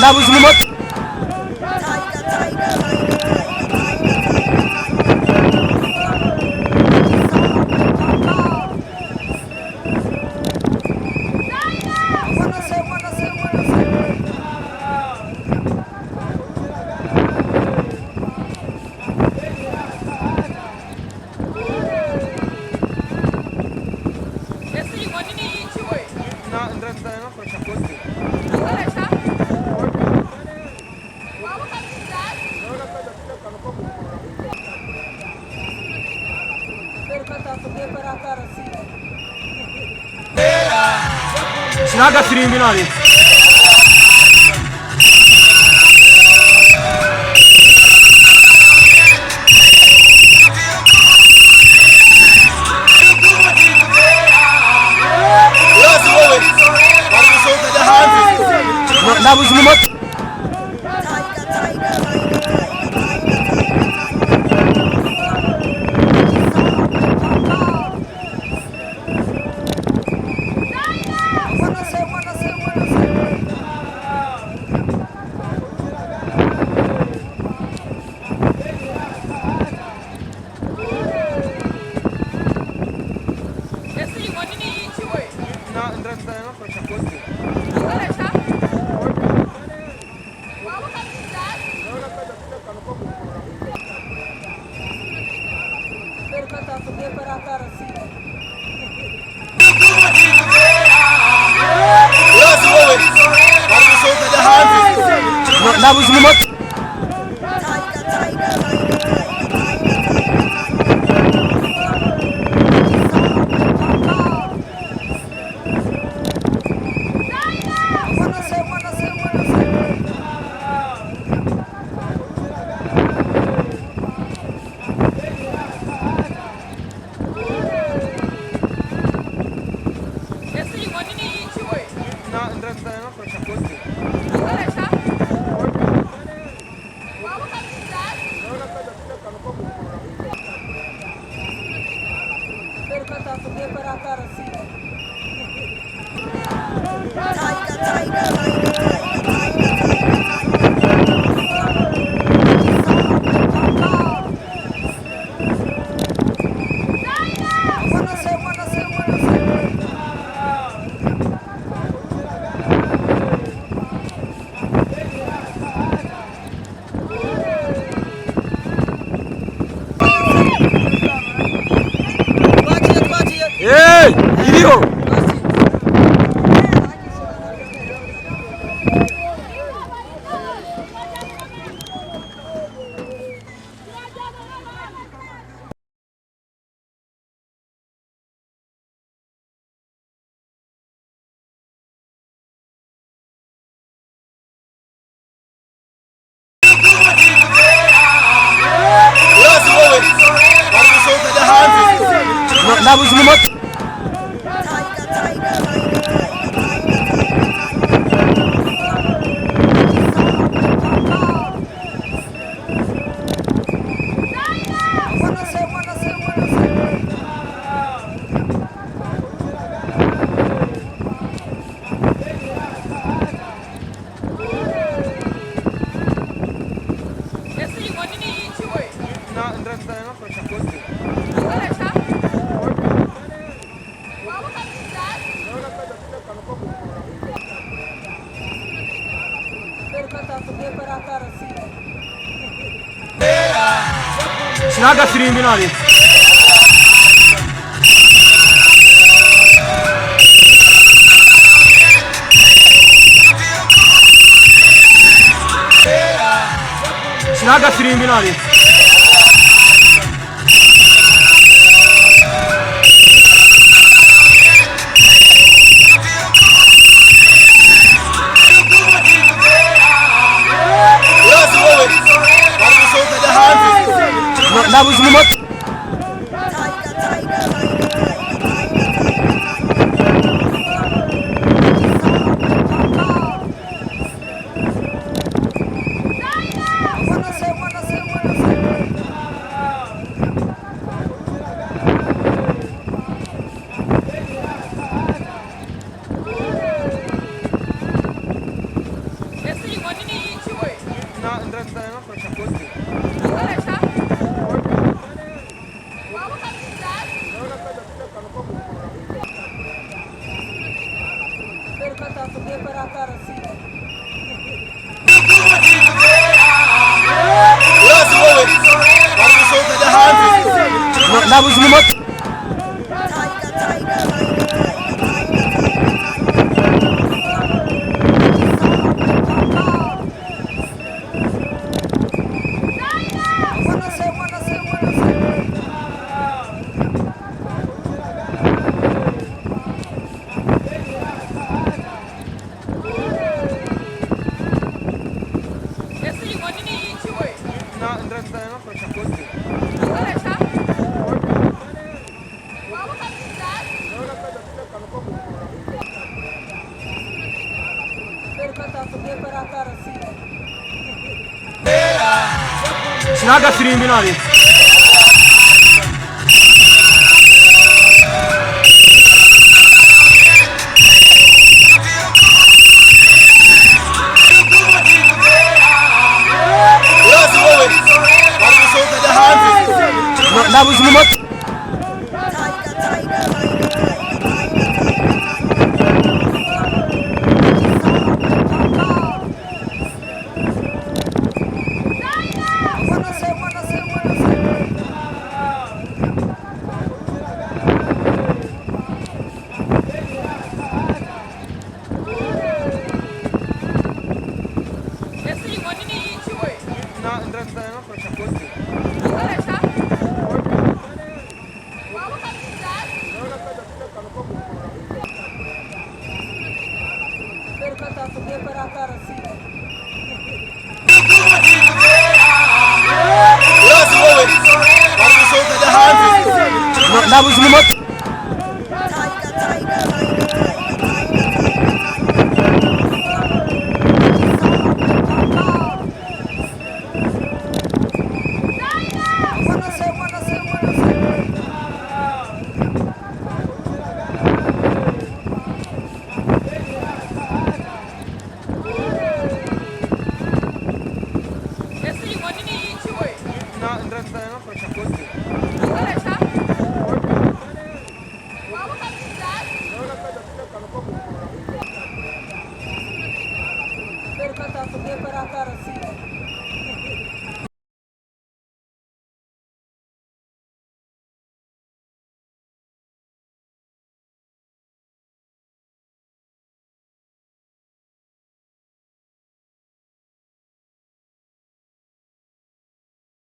Nabuze umumotari. Ese iyi nkoni ni iy'iki we? Ikoresha? Waba ukabyiza? Shyiraho agafirimbi none. Urazi wowe wari gusohoka ajya hanze. Nabuze umumotari. Ese iyi nkoni ni iy'iki we? Ikoresha? Waba ukabyiza? Urazi wowe wari gusohoka ajya hanze. Nabuze umumotari. Ese iyi nkoni ni iy'iki we? Ikoresha? Waba ukabyiza? Hey, iriho. Urazi wowe wari gusohoka ajya hanze. Nabuze umumotari. Ese iyi nkoni ni iy'iki we? Ikoresha? Waba ukabyiza? Shyiraho agafirimbi none. Shyiraho agafirimbi none. Urazi wowe wari gusohoka ajya hanze. Nabuze umumotari. Shyiraho agafirimbi ntarebe. Urazi wowe wari gusohoka ajya hanze. Nabuze umumota. Ese iyi nkoni ni iy'iki we? Ikoresha? Waba ukabyize? Urazi wowe wari gusohoka ajya hanze. Nabuze umumota. Ese iyi nkoni ni iy'iki we? Ikoresha? Waba ukabyize?